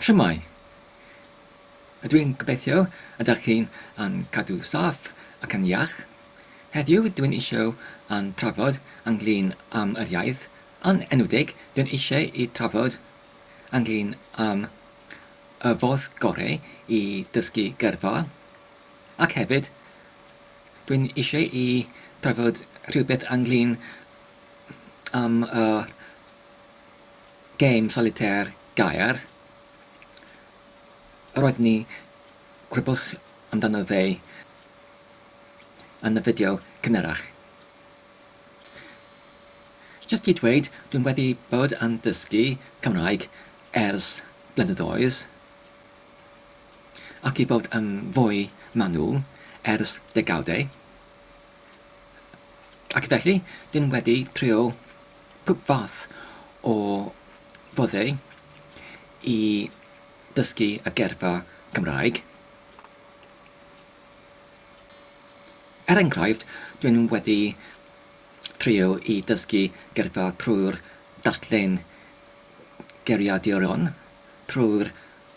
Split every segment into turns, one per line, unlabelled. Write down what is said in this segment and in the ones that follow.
Shwmae? Ydw i'n gobeithio ydych chi'n yn cadw saff ac yn iach. Heddiw dwi'n eisiau yn trafod ynglyn am yr iaith, yn enwedig dwi'n eisiau i trafod ynglyn am y fodd gorau i dysgu gyrfa ac hefyd dwi'n eisiau i trafod rhywbeth ynglyn am yr gêm solitaire gair. Yr oeddwn ni crybwyll amdano fe yn y fideo cynharach. Jyst i dweud, dwi'n wedi bod yn dysgu Cymraeg ers blynyddoedd, ac i fod yn fwy manwl, ers degawdau. Ac felly, dwi'n wedi trio pob fath o foddau i dysgu y geirfa Cymraeg. Er enghraifft, dwi'n wedi trio i dysgu geirfa trwy'r darllen geiriaduron, trwy'r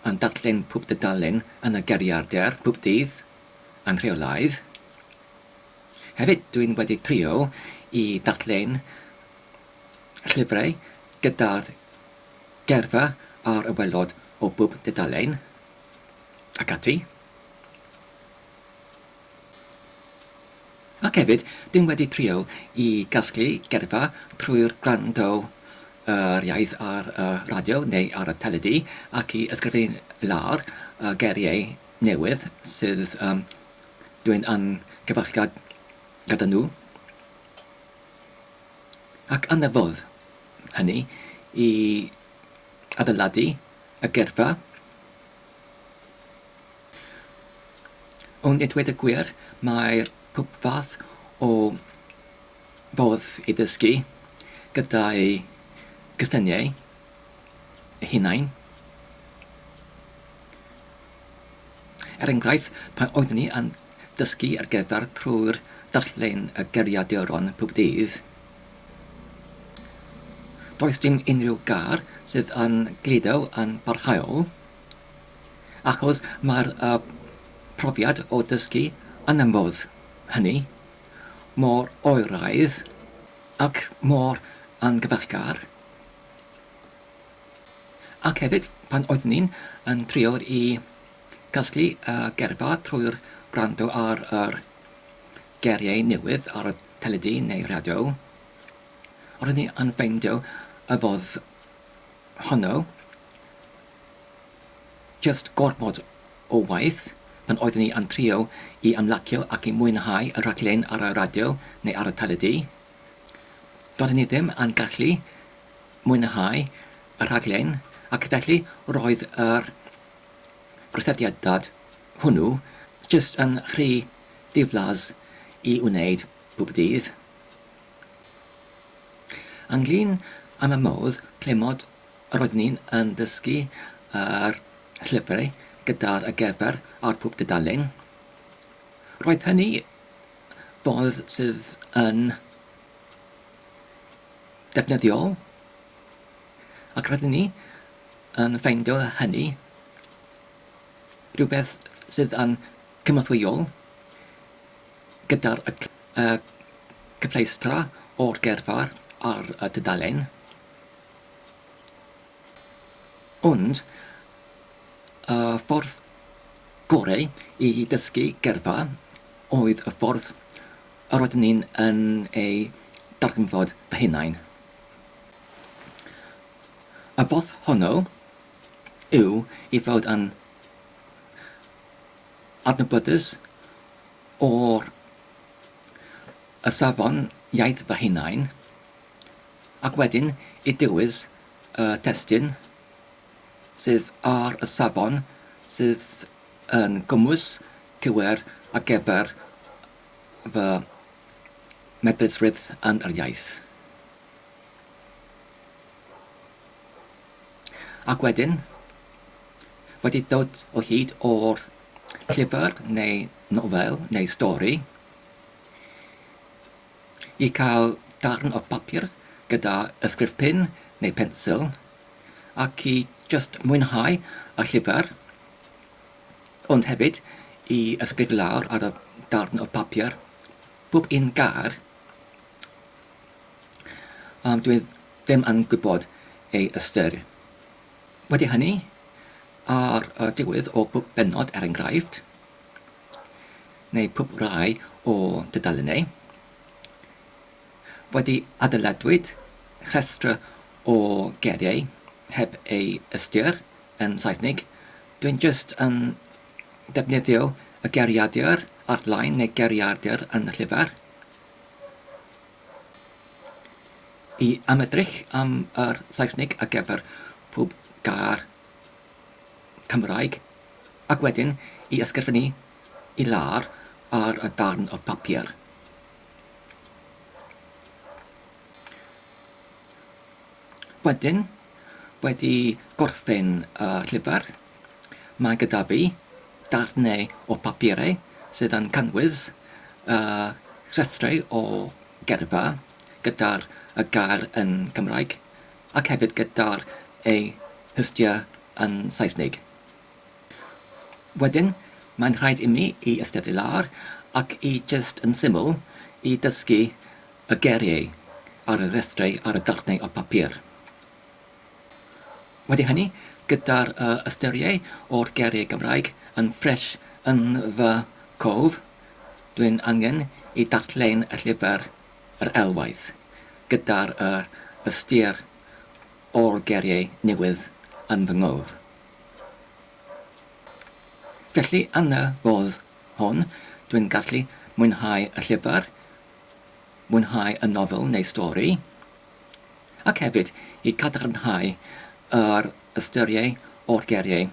yn darllen pob dudalen yn y geiriadur pob dydd yn rheolaidd. Hefyd, dwi'n wedi trio i darllen llyfrau gyda'r geirfa ar y waelod o bob dudalen, ac ati. Ac hefyd, dwi'n wedi trio i gasglu geirfa trwy'r gwrando yr iaith ar y radio neu ar y teledu ac i ysgrifennu lawr y geiriau newydd sydd um, dwi'n yn gyfeillgar gyda nhw. Ac yn y fodd hynny i adeiladu y geirfa. Ond i dweud y gwir, mae'r pob fath o fodd i ddysgu gyda'i gyffiniau eu hunain. Er enghraifft, pan oeddwn i yn dysgu ar gyfer trwy'r darllen y geiriaduron pob dydd, does dim unrhyw gar sydd yn gludo yn barhaol. Achos mae'r y profiad o dysgu yn y modd hynny mor oeraidd ac mor angyfeillgar. Ac hefyd, pan oeddwn i'n yn trio i gasglu y geirfa trwy'r gwrando ar yr geiriau newydd ar y teledu neu radio, roeddwn i yn ffeindio y fodd honno Jyst gormod o waith pan oeddwn i yn trio i ymlacio ac i mwynhau y rhaglen ar y radio neu ar y teledu. Doeddwn i ddim yn gallu mwynhau y rhaglen ac felly roedd yr gweithrediad hwnnw jyst yn rhy ddiflas i wneud bob dydd. Ynglŷn am y modd clymod Yr oeddwn i'n yn dysgu yr llyfrau gyda'r gyfer ar pob tudalen. Roedd hynny fodd sydd yn defnyddiol ac roeddwn ni yn ffeindio hynny rhywbeth sydd yn cynorthwyol gyda'r y cyfleustra o'r gerfa ar y tudalen. Ond y ffordd gorau i dysgu gyrfa oedd y ffordd yr oeddwn i'n yn ei darganfod fy hunain. Y ffordd honno yw i fod yn adnabyddus o'r y safon iaith fy hunain, ac wedyn i dewis y testun sydd ar y safon sydd yn gymwys cywir ar gyfer fy medrusrwydd yn yr iaith. Ac wedyn, wedi dod o hyd o'r llyfr neu nofel neu stori, I cael darn o bapur gyda ysgrifpin neu pensil ac i Just mwynhau y llyfr, ond hefyd i ysgrifennu lawr ar y darn o papur pob un gair dwi ddim yn gwybod ei ystyr. Wedi hynny, ar y diwedd o bob bennod er enghraifft, neu pob rhai o dudalennau, wedi adeiladwyd rhestr o geiriau heb ei ystyr yn Saesneg, dwi'n jyst yn defnyddio y geiriadur ar-lein neu geiriadur yn y llyfr i am edrych am yr Saesneg ar gyfer pob gair Cymraeg ac wedyn i ysgrifennu i lawr ar y darn o papur. Wedyn, wedi gorffen y llyfr, mae gyda fi darnau o papurau sydd yn cynnwys y rhestrau o geirfa gyda'r y gair yn Cymraeg ac hefyd gyda'r ei hystyr yn Saesneg. Wedyn, mae'n rhaid imi i eistedd i lawr ac i jyst yn syml i dysgu y geiriau ar y rhestrau ar y darnau o papur. Wedi hynny, gyda'r ystyriau o'r geiriau Gymraeg yn ffres yn fy cof, dwi'n angen i darllen y llyfr yr elwaith, gyda'r ystyr o'r geiriau newydd yn fy nghof. Felly, yn y fodd hwn, dwi'n gallu mwynhau y llyfr, mwynhau y nofel neu stori, ac hefyd i cadarnhau yr ystyriau o'r geiriau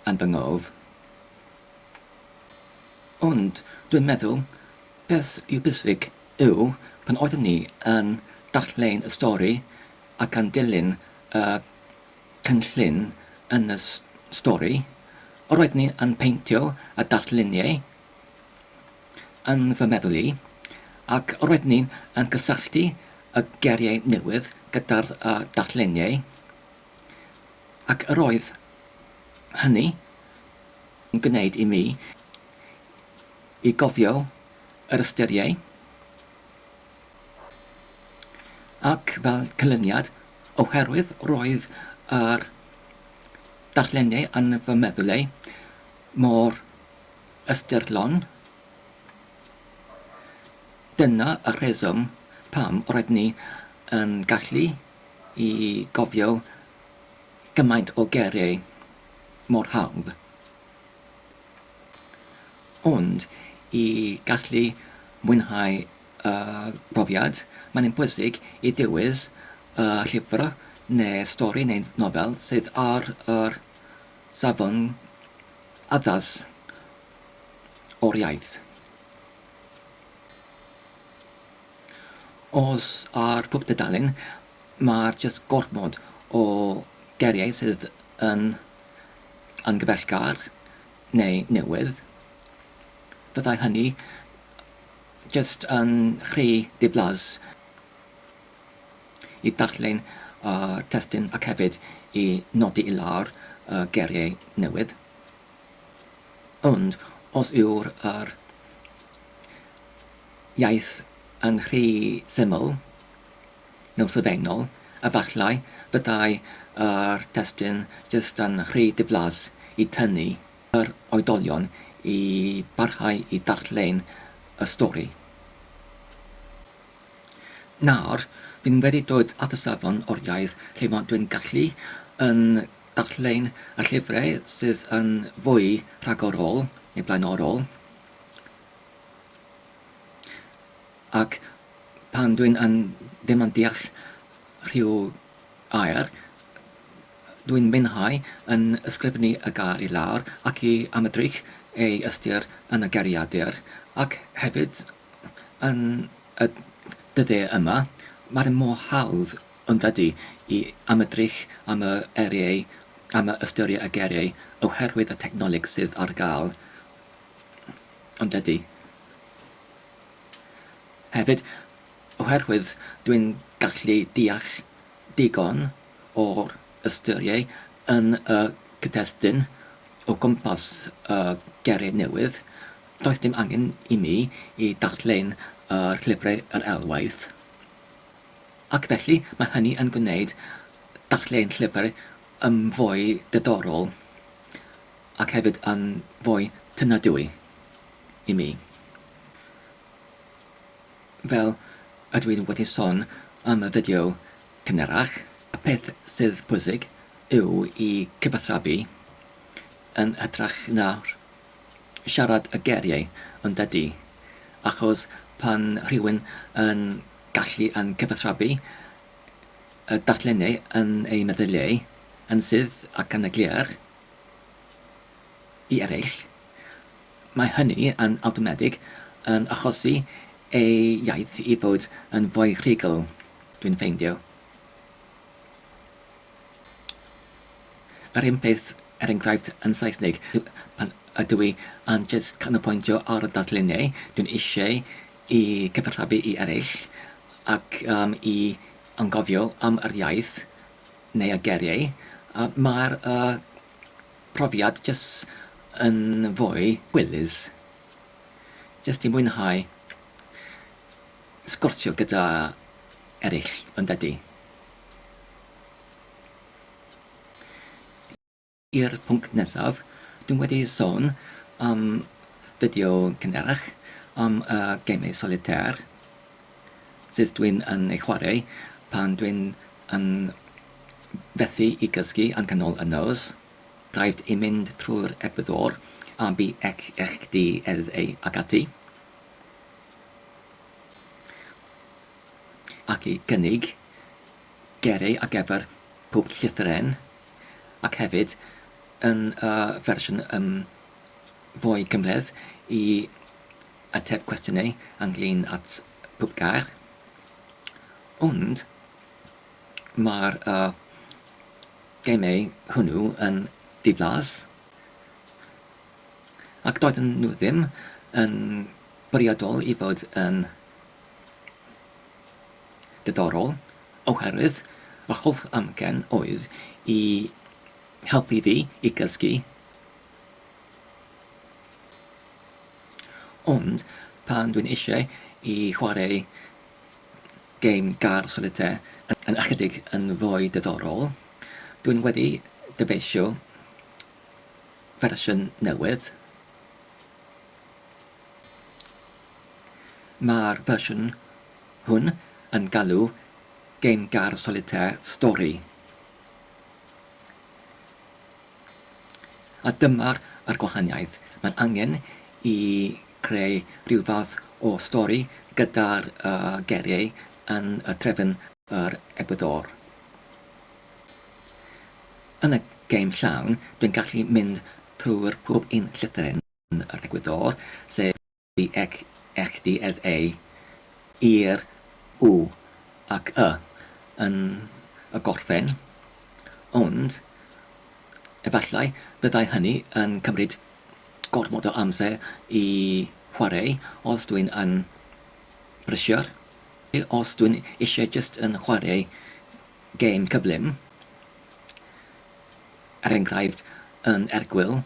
yn fy nghof. Ond dwi'n meddwl beth yw bwysig yw pan oeddwn ni yn darllen y stori ac yn dilyn y cynllun yn y stori, yr oeddwn ni yn peintio y darluniau yn fy meddwl i, ac roeddwn i'n yn cysylltu y geiriau newydd gyda'r darlleniau, ac yr oedd hynny yn gwneud i mi i gofio yr ystyriau, ac fel canlyniad, oherwydd roedd yr darlleniau yn fy meddwl i mor ystyrlon. Dyna y rheswm pam roedden ni yn gallu i gofio gymaint o geiriau mor hawdd. Ond i gallu mwynhau y profiad, mae'n bwysig i dewis y llyfr neu stori neu nofel sydd ar yr safon addas o'r iaith. Os ar pob tudalen mae'r jyst gormod o geiriau sydd yn angyfeillgar neu newydd, fyddai hynny jyst yn rhy ddiflas i darllen y testun ac hefyd i nodi i lawr y geiriau newydd. Ond os yw'r yr iaith yn rhy syml neu sylfaenol, efallai fyddai yr testun jyst yn rhy ddiflas i tynnu yr oedolion i barhau i darllen y stori. Nawr, fi'n wedi dod at y safon o'r iaith lle ma' dwi'n gallu yn darllen y llyfrau sydd yn fwy rhagorol neu blaenorol, ac pan dwi'n yn ddim yn deall rhyw air, dwi'n mwynhau yn ysgrifennu y gair i lawr ac i am edrych ei ystyr yn y geiriadur, ac hefyd Yn y dyddiau yma, mae'n mor hawdd yn dydy i am edrych am y eiriau, am y ystyriau y geiriau oherwydd y technoleg sydd ar gael, yn dydy? Hefyd, oherwydd dwi'n gallu deall digon o'r ystyriau yn y cyd-destun o gwmpas y geiriau newydd, does dim angen i mi i darllen y llyfrau yr ailwaith. Ac felly mae hynny yn gwneud darllen llyfr yn fwy diddorol ac hefyd yn fwy tynadwy i mi. Fel ydw i wedi sôn am y fideo cynharach, y peth sydd pwysig yw i cyfathrebu yn hytrach na siarad y geiriau, yn dydy? Achos pan rhywun yn gallu yn cyfathrebu y darllenau yn ei meddyliau yn syth ac yn eglur i eraill, mae hynny yn awtomatig yn achosi ei iaith i fod yn fwy rhugl, dwi'n ffeindio. Yr un peth, er enghraifft, yn Saesneg, pan ydw i yn jyst canolbwyntio ar y darluniau dwi'n eisiau i cyfathrebu i eraill ac um, i anghofio am yr iaith neu y geiriau, mae'r uh, profiad jyst yn fwy hwylus. Jyst i mwynhau sgwrsio gyda eraill, yn dydy? I'r pwnc nesaf, dwi'n wedi sôn am fideo cynharach am y gemau solitaire sydd dwi'n yn ei chwarae pan dwi'n yn fethu i gysgu yn canol y nos. Rhaid i mynd trwy'r egwyddor A, B, C, H, D, L, E ac ati. Ac i gynnig geiriau ar gyfer pob llythyren, ac hefyd yn y fersiwn um, fwy cymhleth i ateb cwestiynau ynglyn at pob gair. Ond mae'r uh, gemau hwnnw yn ddiflas, ac doedden nhw ddim yn bwriadol i fod yn diddorol, oherwydd y holl amcan oedd i helpu fi i gysgu. Ond pan dwi'n eisiau i chwarae gêm gar solitaire yn ychydig yn fwy diddorol, dwi'n wedi dyfeisio fersiwn newydd. Mae'r fersiwn hwn yn galw gêm gar solitaire stori. A dyma'r yr gwahaniaeth, mae'n angen i creu rhyw fath o stori gyda'r geiriau yn y trefn yr egwyddor. Yn y gêm llawn, dwi'n gallu mynd trwy'r pob un llythyren yr egwyddor, sef D X H D L A i'r U ac Y yn y gorffen, ond efallai byddai hynny yn cymryd gormod o amser i chwarae os dwi'n yn brysur, os dwi'n eisiau jyst yn chwarae gêm cyflym, er enghraifft yn ergwyl.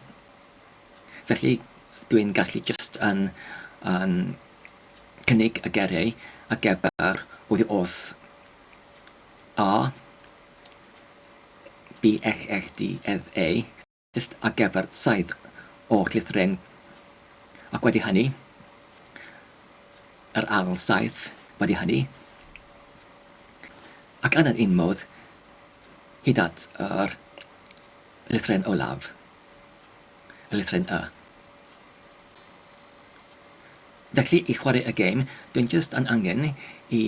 Felly, dwi'n gallu jyst yn yn cynnig y geiriau ar gyfer oddi wrth A, B, H, H, D, F, A, jyst ar gyfer saith o'r llythryn, ac wedi hynny, yr ail saith wedi hynny, ac yn yr un modd, hyd at yr lythryn olaf. Y lythryn Y. Felly, i chwarae y gêm, dwi'n jyst yn angen i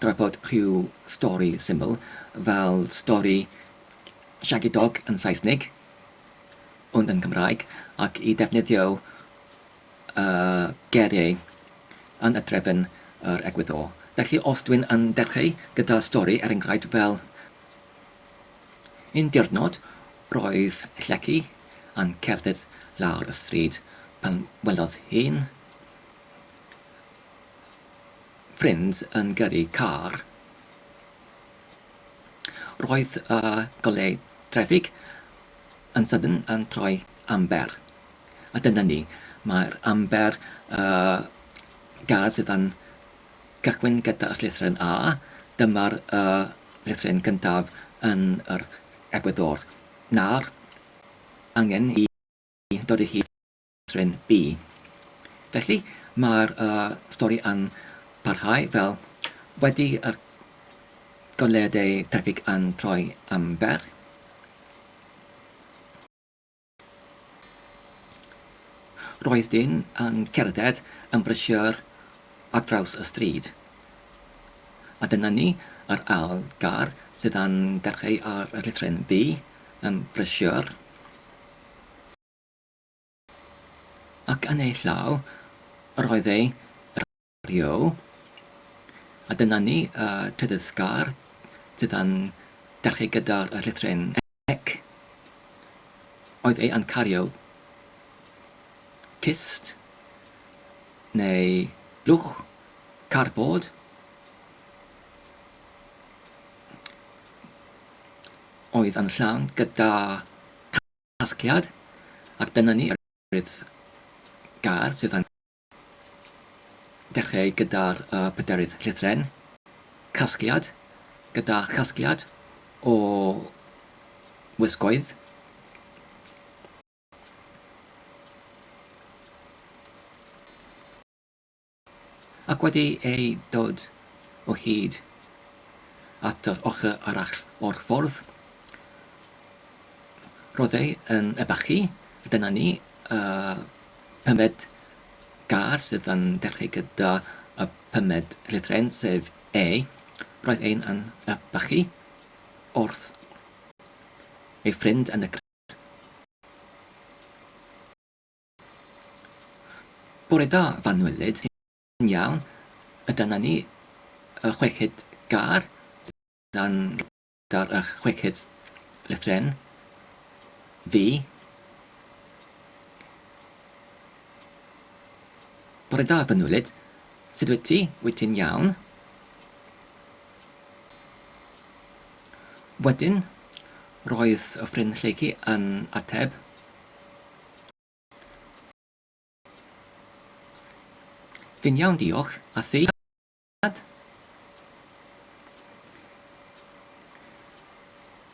drafod rhyw stori syml, fel stori Shaggy Dog yn Saesneg, ond yn Gymraeg, ac i defnyddio y geiriau yn y drefn yr egwyddor. Felly, os dwi'n yn dechrau gyda stori, er enghraifft, fel Un diwrnod, roedd Lleucu yn cerdded lawr y stryd pan welodd hi'n ffrind yn gyrru car. Roedd y golau traffig yn sydyn yn troi amber. A dyna ni, mae'r amber uh, gair sydd yn cychwyn gyda'r llythryn A, dyma'r uh, llythryn cyntaf yn yr egwyddor. Nawr, angen i dod o hyd llythryn B. Felly, mae'r uh, stori yn parhau fel wedi yr goleuadau traffig yn troi amber. Roedd dyn yn cerdded yn brysur ar draws y stryd. A dyna ni, yr ail gar sydd yn dechrau ar y llythryn B, yn brysur. Ac yn ei llaw, yr oedd ei radio. A dyna ni, y trydydd gar sydd yn dechrau gyda'r llythryn Ec. Oedd ei yn cario cist neu blwch cardboard oedd yn llawn gyda casgliad, ac dyna ni yr gair sydd yn dechrau gyda'r pedarydd llythrennau, casgliad, gyda chasgliad o wisgoedd. Ac wedi ei dod o hyd at yr ochr arall o'r ffordd, roedd ei yn ebachu, dyna ni, y pumed gair sydd yn dechrau gyda y pumed llythrennau, sef E. Roedd ein yn ebachu wrth ei ffrind yn y Bore da, f'anwylyd. Ti'n iawn? A dyna ni, y chweched gair sydd yn gyda'r y chweched lythrennau. Fi. Bore da, fy nwylyd. Sut wyt ti? Wyt ti'n iawn? Wedyn, roedd y ffrind Lleucu yn ateb. Fi'n iawn, diolch. A thi?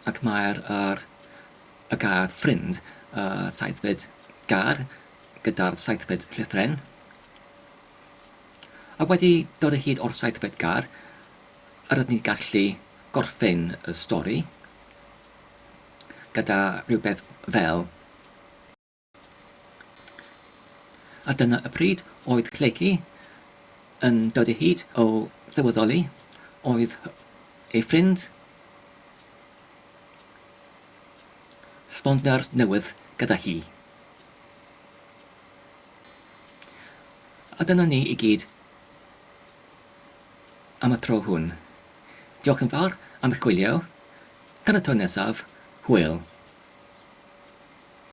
Ac mae'r yr, y gair ffrind, y saithfed gair, gyda'r saithfed llythrennau. Ac wedi dod o hyd o'r saithfed gair, yr ydyn ni'n gallu gorffen y stori gyda rhywbeth fel A dyna y pryd oedd Lleucu yn dod o hyd o sylweddoli oedd ei ffrind sbonsor newydd gyda hi. A dyna ni i gyd am y tro hwn. Diolch yn fawr am eich gwylio. Tan y tro nesaf, hwyl!